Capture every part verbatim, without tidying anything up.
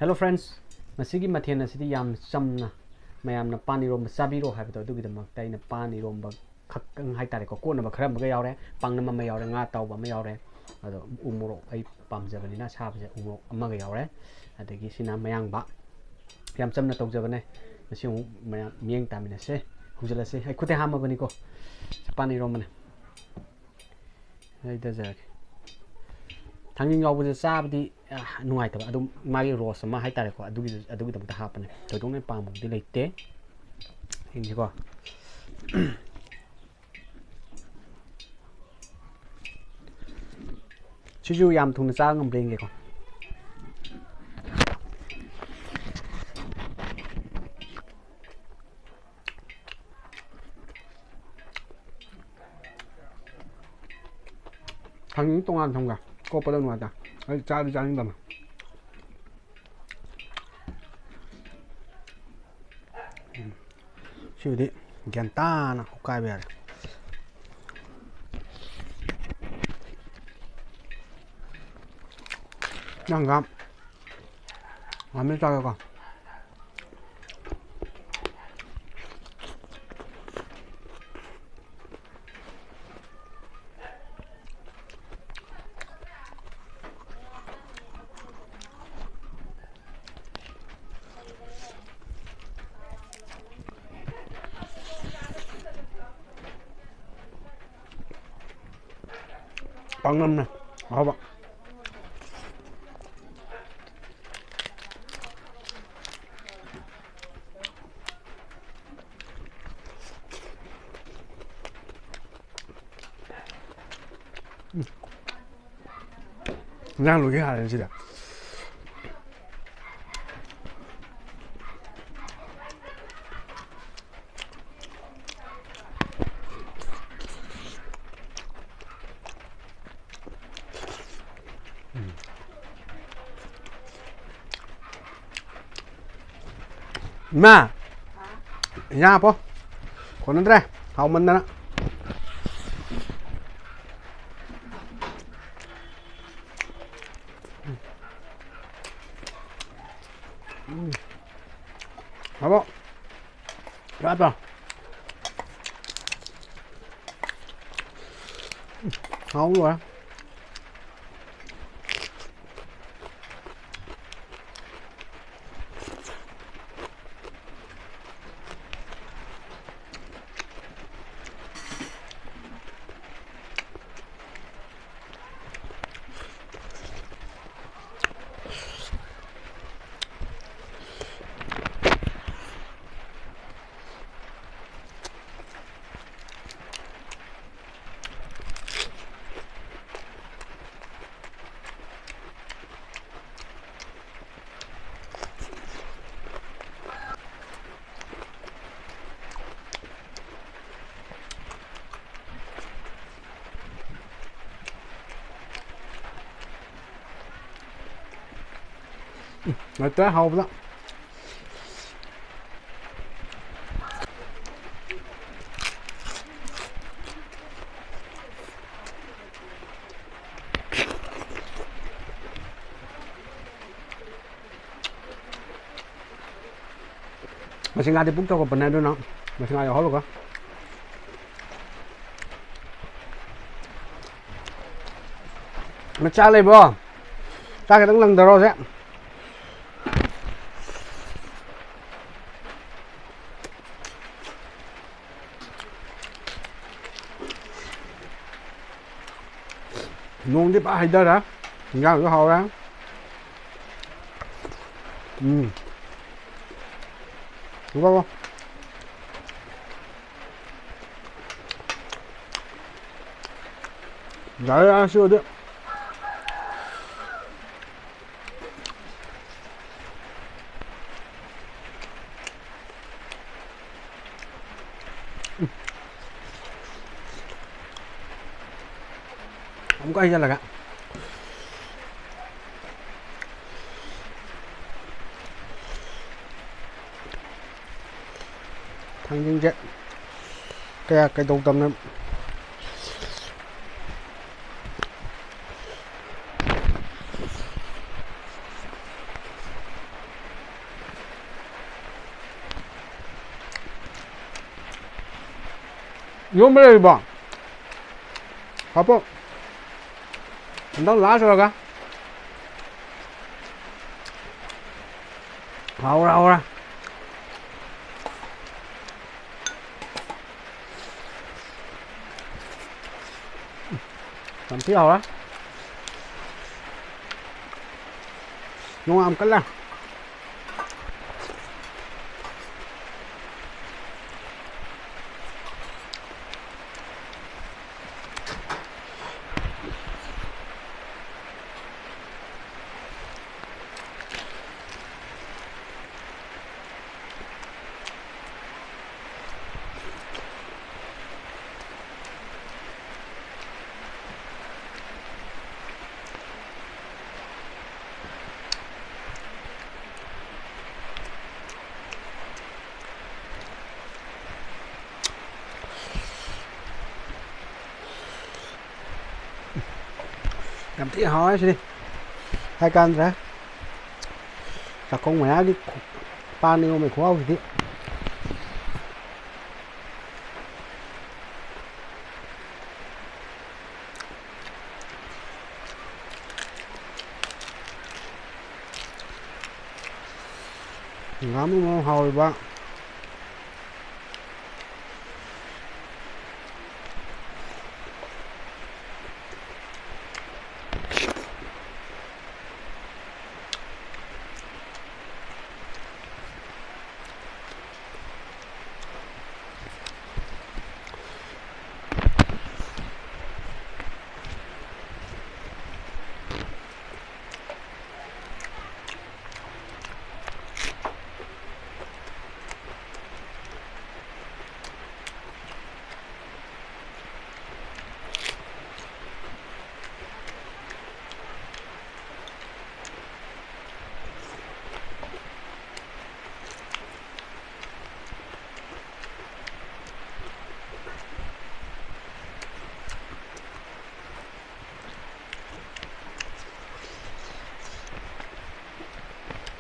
Hello friends, ꯉꯁꯤꯒꯤ ꯃꯊꯦꯜ ꯑꯁꯤꯗꯤ ꯌꯥꯝ ꯆꯝꯅ ꯃꯌꯥꯝꯅ ꯄꯥꯟ ꯏꯔꯣꯝꯕ ꯆꯥꯕꯤꯔꯣ ꯍꯥꯏꯕꯗꯣ ꯑꯗꯨꯒꯤꯗꯃꯛꯇ ꯑꯩꯅ ꯄꯥꯟ ꯏꯔꯣꯝꯕ ꯈꯛꯇꯪ ꯍꯥꯏꯇꯥꯔꯦꯀꯣ, ꯀꯣꯠꯅꯕ ꯈꯔ ꯑꯃꯒ ꯌꯥꯎꯔꯦ, ꯄꯥꯛꯅꯝ ꯑꯃ ꯌꯥꯎꯔꯦ, ꯉꯥ ꯑꯇꯥꯎꯕ ꯑꯃ ꯌꯥꯎꯔꯦ, ꯑꯗꯣ ꯎ ꯃꯣꯔꯣꯛ ꯑꯩ ꯄꯥꯝꯖꯕꯅꯤꯅ ꯑꯁꯥꯕꯁꯦ ꯎ ꯃꯣꯔꯣꯛ ꯑꯃꯒ ꯌꯥꯎꯔꯦ, ꯑꯗꯒꯤ ꯁꯤꯅ ꯃꯌꯥꯡꯕ꯫ ꯌꯥꯝ ꯆꯝꯅ ꯇꯧꯖꯕꯅꯦ꯫ ꯉꯁꯤ ꯑꯃꯨꯛ ꯃꯌꯥꯝ ꯃꯤꯠꯌꯦꯡ ꯇꯥꯃꯤꯟꯅꯁꯦ꯫ ꯍꯧꯖꯤꯜꯂꯁꯤ꯫ ꯑꯩ ꯈꯨꯠꯇ ꯍꯥꯝꯃꯕꯅꯤꯀꯣ꯫ ꯄꯥꯟ ꯏꯔꯣꯝꯕꯅꯦ꯫ ꯂꯩꯊꯖꯔꯒꯦ꯫ ꯊꯥꯡꯖꯤꯡ ꯌꯥꯎꯕꯁꯦ ꯆꯥꯕꯗꯤ, ꯑ, ꯅꯨꯡꯉꯥꯏꯇꯕ꯫ ꯑꯗꯨꯝ ꯃꯥꯒꯤ ꯔꯣꯁ ꯑꯃ ꯍꯥꯏꯇꯥꯔꯦꯀꯣ, ꯑꯗꯨꯒꯤꯗꯨ, ꯑꯗꯨꯒꯤꯗꯃꯛꯇ ꯍꯥꯞꯄꯅꯦ꯫ ꯊꯣꯏꯗꯣꯛꯅ ꯄꯥꯝꯕꯕꯨꯗꯤ ꯂꯩꯇꯦ꯫ ꯌꯦꯡꯁꯤꯀꯣ꯫ ꯁꯤꯁꯨ ꯌꯥꯝ ꯊꯨꯅ ꯆꯥꯕ ꯉꯝꯕ꯭ꯔꯥ ꯌꯦꯡꯒꯦꯀꯣ꯫ ꯊꯥꯡꯖꯤꯡ ꯇꯣꯉꯥꯟ ꯊꯝꯒꯦ꯫ ꯀꯣꯠꯄꯗ ꯅꯨꯡꯉꯥꯏꯇꯦ꯫ ꯑꯩ ꯆꯥꯗꯤ ꯆꯥꯅꯤꯡꯗꯕꯅꯦ꯫ ꯎꯝ꯫ ꯁꯤꯕꯨꯗꯤ ꯒ꯭ꯌꯥꯟ ꯇꯥꯅ ꯀꯣꯠꯈꯥꯏꯕ ꯌꯥꯔꯦ꯫ ꯅꯪꯒ ꯉꯥꯃꯤ ꯆꯥꯒꯦꯀꯣ꯫ ꯄꯥꯛꯅꯝꯅꯦ ꯑꯍꯥꯎꯕ꯫ ꯎꯝ꯫ ꯏꯟꯖꯥꯡ ꯂꯣꯏꯒꯦ ꯍꯥꯏꯔꯦ ꯁꯤꯗ꯫ ꯏꯃꯥ, ꯏꯟꯖꯥꯡ ꯍꯥꯞꯄꯣ꯫ ꯀꯣꯟꯅꯗ꯭ꯔꯦ, ꯍꯥꯎꯃꯟꯗꯅ꯫ ꯇꯥꯕ꯭ꯔꯣ? ꯇꯥꯗ꯭ꯔꯣ? ꯍꯥꯎ ꯂꯣꯏꯔꯦ꯫ ꯎꯝ, ꯂꯩꯇ꯭ꯔꯦ ꯍꯥꯎꯕꯗ꯫ ꯃꯁꯤ ꯉꯥꯗꯤ ꯄꯨꯛ ꯆꯥꯎꯈꯠꯄꯅꯦ, ꯑꯗꯨꯅ ꯃꯁꯤ ꯉꯥ ꯌꯥꯎꯍꯜꯂꯒ꯫ ꯃꯆꯥ ꯂꯩꯕ꯭ꯔꯣ? ꯆꯥꯛ ꯈꯤꯇꯪ ꯂꯪꯗꯔꯣꯁꯦ꯫ ꯅꯣꯡꯗꯤ ꯐꯖ ꯍꯩꯊꯔꯦ꯫ ꯍꯤꯟꯖꯥꯡꯁꯨ ꯍꯥꯎꯔꯦ꯫ ꯎꯝ꯫ ꯉꯧꯔꯣ꯫ ꯌꯥꯔꯦ, ꯌꯥꯔꯦ, ꯁꯤ ꯑꯣꯏꯗꯤ꯫ ꯑꯃꯨꯛꯀ ꯍꯩꯖꯤꯜꯂꯒ꯫ ꯊꯥꯡꯖꯤꯡꯁꯦ ꯀꯌꯥ ꯀꯩꯗꯧꯗꯕꯅꯦ꯫ ꯌꯣꯝꯕ ꯂꯩꯔꯤꯕꯣ? ꯍꯥꯞꯄꯣ꯫ ꯑꯝꯇꯪ ꯂꯥꯁ ꯑꯣꯏꯔꯒ꯫ ꯍꯥꯎꯔꯦ, ꯍꯥꯎꯔꯦ꯫ ꯌꯥꯝ ꯊꯤ ꯍꯥꯎꯔꯦ꯫ ꯅꯣꯡ ꯌꯥꯝ ꯀꯜꯂꯦ꯫ ꯌꯥꯝ ꯊꯤ ꯍꯥꯎꯔꯦ ꯁꯤꯗꯤ꯫ ꯍꯥꯏ ꯀꯥꯟꯗ꯭ꯔꯦ꯫ ꯆꯥꯛꯈꯣꯡ ꯃꯌꯥꯒꯤ ꯈꯨ-, ꯄꯥꯟ ꯏꯔꯣꯝꯕꯒꯤ ꯈꯨꯍꯥꯎꯁꯤꯗꯤ꯫ ꯍꯪꯒꯥꯝ ꯑꯃ ꯍꯥꯎꯔꯤꯕ꯫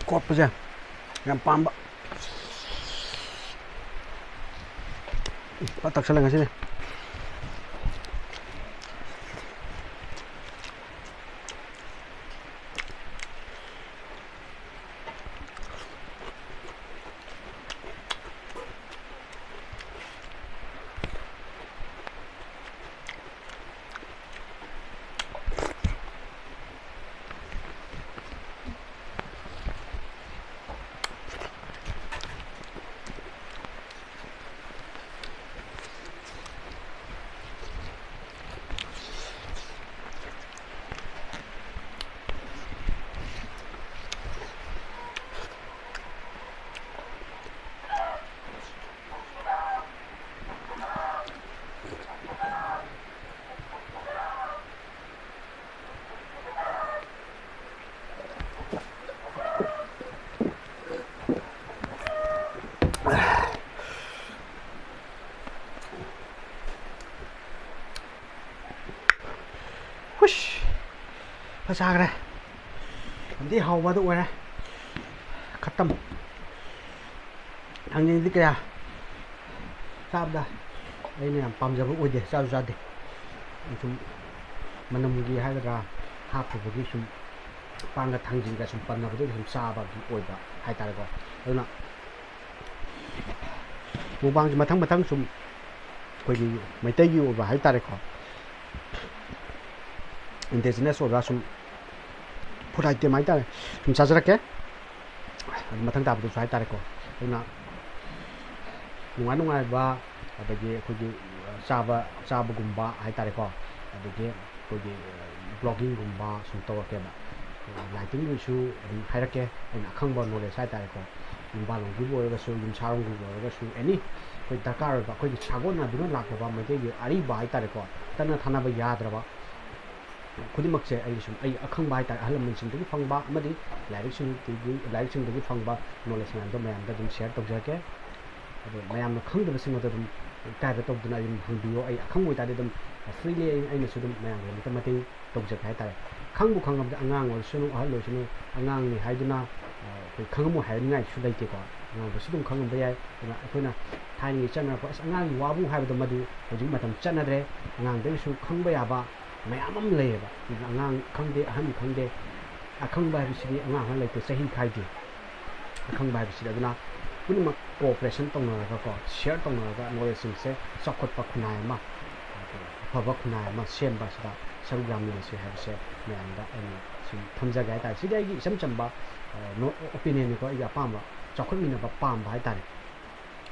ꯀꯣꯠꯄꯁꯦ ꯌꯥꯝ ꯄꯥꯝꯕ꯫ ꯐꯠ ꯇꯛꯁꯜꯂꯦ ꯉꯁꯤꯗꯤ꯫ ꯐꯖꯈ꯭ꯔꯦ꯫ ꯌꯥꯝꯗꯤ ꯍꯥꯎꯕ ꯑꯗꯨ ꯑꯣꯏꯔꯦ꯫ ꯈꯇꯝ꯫ ꯊꯥꯡꯖꯤꯡꯗꯤ ꯀꯌꯥ ꯆꯥꯕꯗ ꯑꯩꯅ ꯌꯥꯝ ꯄꯥꯝꯖꯕ ꯑꯣꯏꯗꯦ, ꯆꯥꯁꯨ ꯆꯥꯗꯦ꯫ ꯁꯨꯝ ꯃꯅꯝꯒꯤ ꯍꯥꯏꯒꯗ꯭ꯔꯥ, ꯍꯥꯞꯈꯤꯕꯒꯤ ꯁꯨꯝ ꯄꯥꯟꯒ ꯊꯥꯡꯖꯤꯡꯒ ꯁꯨꯝ ꯄꯟꯅꯕꯗꯨꯗ ꯁꯨꯝ ꯆꯥꯕꯒꯤ ꯑꯣꯏꯕ ꯍꯥꯏꯇꯥꯔꯦꯀꯣ꯫ ꯑꯗꯨꯅ ꯃꯨꯛꯕꯥꯡꯁꯦ ꯃꯊꯪ ꯃꯊꯪ ꯁꯨꯝ ꯑꯩꯈꯣꯏꯒꯤ ꯃꯩꯇꯩꯒꯤ ꯑꯣꯏꯕ ꯍꯥꯏꯇꯥꯔꯦꯀꯣ, indigenous ꯑꯣꯏꯕ ꯁꯨꯝ food item ꯍꯥꯏꯇꯥꯔꯦ, ꯁꯨꯝ ꯆꯥꯖꯔꯛꯀꯦ꯫ ꯑꯗꯨ ꯃꯊꯪ ꯇꯥꯕꯗꯁꯨ ꯍꯥꯏꯇꯥꯔꯦꯀꯣ꯫ ꯑꯗꯨꯅ ꯅꯨꯡꯉꯥꯏ ꯅꯨꯡꯉꯥꯏꯕ, ꯑꯗꯒꯤ ꯑꯩꯈꯣꯏꯒꯤ ꯆꯥꯕ, ꯆꯥꯕꯒꯨꯝꯕ ꯍꯥꯏꯇꯥꯔꯦꯀꯣ, ꯑꯗꯒꯤ ꯑꯩꯈꯣꯏꯒꯤ vloggingꯒꯨꯝꯕ ꯁꯨꯝ ꯇꯧꯔꯛꯀꯦꯕ꯫ Lightingꯒꯤꯁꯨ ꯑꯗꯨꯝ ꯍꯥꯏꯔꯛꯀꯦ, ꯑꯩꯅ ꯑꯈꯪꯕ knowledge ꯍꯥꯏꯇꯥꯔꯦꯀꯣ꯫ ꯌꯨꯝꯕꯥꯜꯂꯣꯝꯒꯤꯕꯨ ꯑꯣꯏꯔꯒꯁꯨ, ꯌꯨꯝꯁꯥꯔꯣꯝꯒꯤꯕꯨ ꯑꯣꯏꯔꯒꯁꯨ, any ꯑꯩꯈꯣꯏ ꯗꯔꯀꯥꯔ ꯑꯣꯏꯕ, ꯑꯩꯈꯣꯏꯒꯤ ꯁꯥꯒꯣꯟꯅꯗꯨꯅ ꯂꯥꯛꯂꯕ ꯃꯩꯇꯩꯒꯤ ꯑꯔꯤꯕ ꯍꯥꯏꯇꯥꯔꯦꯀꯣ, ꯇꯠꯅ ꯊꯥꯅꯕ ꯌꯥꯗ꯭ꯔꯕ, ꯈꯨꯗꯤꯡꯃꯛꯁꯦ ꯑꯩ ꯁꯨꯝ ꯑꯩ ꯑꯈꯪꯕ ꯍꯥꯏꯇꯥꯔꯦ, ꯑꯍꯜ ꯂꯃꯟꯁꯤꯡꯗꯒꯤ ꯐꯪꯕ ꯑꯃꯗꯤ ꯂꯥꯏꯔꯤꯛꯁꯤꯡꯗꯒꯤ, ꯂꯥꯏꯔꯤꯛꯁꯤꯡꯗꯒꯤ ꯐꯪꯕ knowledge ꯃꯌꯥꯝꯗꯣ ꯃꯌꯥꯝꯗ ꯑꯗꯨꯝ share ꯇꯧꯖꯔꯛꯀꯦ꯫ ꯑꯗꯣ ꯃꯌꯥꯝꯅ ꯈꯪꯗꯕꯁꯤꯡ ꯑꯗꯣ ꯑꯗꯨꯝ ꯏꯀꯥꯏꯕ ꯇꯧꯗꯅ ꯑꯗꯨꯝ ꯍꯪꯕꯤꯌꯣ꯫ ꯑꯩ ꯑꯈꯪꯕ ꯑꯣꯏꯇꯥꯔꯗꯤ ꯑꯗꯨꯝ freely ꯑꯩ, ꯑꯩꯅꯁꯨ ꯑꯗꯨꯝ ꯃꯌꯥꯝꯒꯤꯗꯃꯛꯇ ꯃꯇꯦꯡ ꯇꯧꯖꯒꯦ ꯍꯥꯏꯇꯥꯔꯦ꯫ ꯈꯪꯕꯨ ꯈꯪꯉꯕꯗꯤ ꯑꯉꯥꯡ ꯑꯣꯏꯔꯁꯅꯨ, ꯑꯍꯜ ꯑꯣꯏꯔꯁꯅꯨ, ꯑꯉꯥꯡꯅꯤ ꯍꯥꯏꯗꯨꯅ, ꯑ, ꯑꯩꯈꯣꯏ ꯈꯪꯉꯝꯃꯣꯏ ꯍꯥꯏꯅꯤꯡꯉꯥꯏꯁꯨ ꯂꯩꯇꯦꯀꯣ꯫ ꯑꯉꯥꯡꯗꯁꯨ ꯑꯗꯨꯝ ꯈꯪꯉꯝꯕ ꯌꯥꯏ꯫ ꯑꯗꯨꯅ ꯑꯩꯈꯣꯏꯅ ꯊꯥꯏꯅꯒꯤ ꯆꯠꯅꯔꯛꯄ, "ꯑꯁ, ꯑꯉꯥꯡꯒꯤ ꯋꯥꯕꯨ" ꯍꯥꯏꯕꯗꯣ ꯃꯗꯨ ꯍꯧꯖꯤꯛ ꯃꯇꯝ ꯆꯠꯅꯗ꯭ꯔꯦ꯫ ꯑꯉꯥꯡꯗꯒꯤꯁꯨ ꯈꯪꯕ ꯌꯥꯕ ꯃꯌꯥꯝ ꯑꯃ ꯂꯩꯌꯦꯕ꯫ ꯑꯗꯨꯅ ꯑꯉꯥꯡ ꯈꯪꯗꯦ, ꯑꯍꯟ ꯈꯪꯗꯦ, ꯑꯈꯪꯕ ꯍꯥꯏꯕꯁꯤꯗꯤ ꯑꯉꯥꯡ ꯑꯍꯟ ꯂꯩꯇꯦ, ꯆꯍꯤ ꯈꯥꯏꯗꯦ꯫ ꯑꯈꯪꯕ ꯍꯥꯏꯕꯁꯤꯗ ꯑꯗꯨꯅ ꯄꯨꯝꯅꯃꯛ cooperation ꯇꯧꯅꯔꯒꯀꯣ, share ꯇꯧꯅꯔꯒ knowledgeꯁꯤꯡꯁꯦ ꯆꯥꯎꯈꯠꯄ ꯈꯨꯟꯅꯥꯏ ꯑꯃ, ꯑꯐꯕ ꯈꯨꯟꯅꯥꯏ ꯑꯃ ꯁꯦꯝꯕ ꯑꯁꯤꯗ ꯁꯔꯨꯛ ꯌꯥꯃꯤꯟꯅꯁꯤ ꯍꯥꯏꯕꯁꯦ ꯃꯌꯥꯝꯗ ꯑꯩꯅ ꯁꯨꯝ ꯊꯝꯖꯒꯦ ꯍꯥꯏꯇꯥꯔꯦ꯫ ꯁꯤꯗꯤ ꯑꯩꯒꯤ ꯏꯆꯝ ꯆꯝꯕ, ꯑ, ꯅꯣ-, opinionꯅꯤꯀꯣ, ꯑꯩꯒꯤ ꯑꯄꯥꯝꯕ, ꯆꯥꯎꯈꯠꯃꯤꯟꯅꯕ ꯄꯥꯝꯕ ꯍꯥꯏꯇꯥꯔꯦ꯫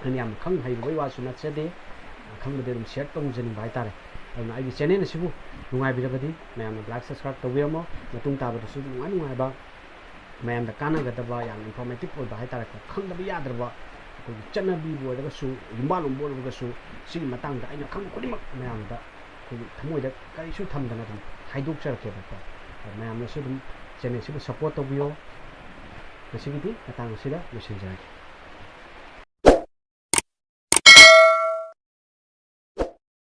ꯑꯩꯅ ꯌꯥꯝꯅ ꯈꯪ ꯍꯩꯔꯨꯕꯩ ꯋꯥꯁꯨ ꯅꯠꯆꯗꯦ, ꯈꯪꯕꯗꯤ ꯑꯗꯨꯝ share ꯇꯧꯖꯅꯤꯡꯕ ꯍꯥꯏꯇꯥꯔꯦ꯫ ꯑꯗꯨꯅ ꯑꯩꯒꯤ channel ꯑꯁꯤꯕꯨ ꯅꯨꯡꯉꯥꯏꯕꯤꯔꯕꯗꯤ ꯃꯌꯥꯝꯅ like, subscribe ꯇꯧꯕꯤꯔꯝꯃꯣ꯫ ꯃꯇꯨꯡ ꯇꯥꯕꯗꯁꯨ ꯅꯨꯡꯉꯥꯏ ꯅꯨꯡꯉꯥꯏꯕ, ꯃꯌꯥꯝꯗ ꯀꯥꯟꯅꯒꯗꯕ, ꯌꯥꯝꯅ informative ꯑꯣꯏꯕ ꯍꯥꯏꯇꯥꯔꯦꯀꯣ, ꯈꯪꯗꯕ ꯌꯥꯗ꯭ꯔꯕ, ꯑꯩꯈꯣꯏꯒꯤ ꯆꯠꯅꯕꯤꯕꯨ ꯑꯣꯏꯔꯒꯁꯨ, ꯌꯨꯝꯕꯥꯜꯂꯣꯝꯕꯨ ꯑꯣꯏꯔꯒꯁꯨ, ꯁꯤꯒꯤ ꯃꯇꯥꯡꯗ ꯑꯩꯅ ꯈꯪꯕ ꯈꯨꯗꯤꯡꯃꯛ ꯃꯌꯥꯝꯗ ꯑꯩꯈꯣꯏꯒꯤ ꯊꯃꯣꯏꯗ ꯀꯔꯤꯁꯨ ꯊꯝꯗꯅ ꯑꯗꯨꯝ ꯍꯥꯏꯗꯣꯛꯆꯔꯛꯀꯦꯕꯀꯣ꯫ ꯃꯌꯥꯝꯅꯁꯨ ꯑꯗꯨꯝ channelꯁꯤꯕꯨ support ꯇꯧꯕꯤꯌꯣ꯫ ꯉꯁꯤꯒꯤꯗꯤ ꯃꯇꯥꯡ ꯑꯁꯤꯗ ꯂꯣꯏꯁꯤꯟꯖꯔꯒꯦ꯫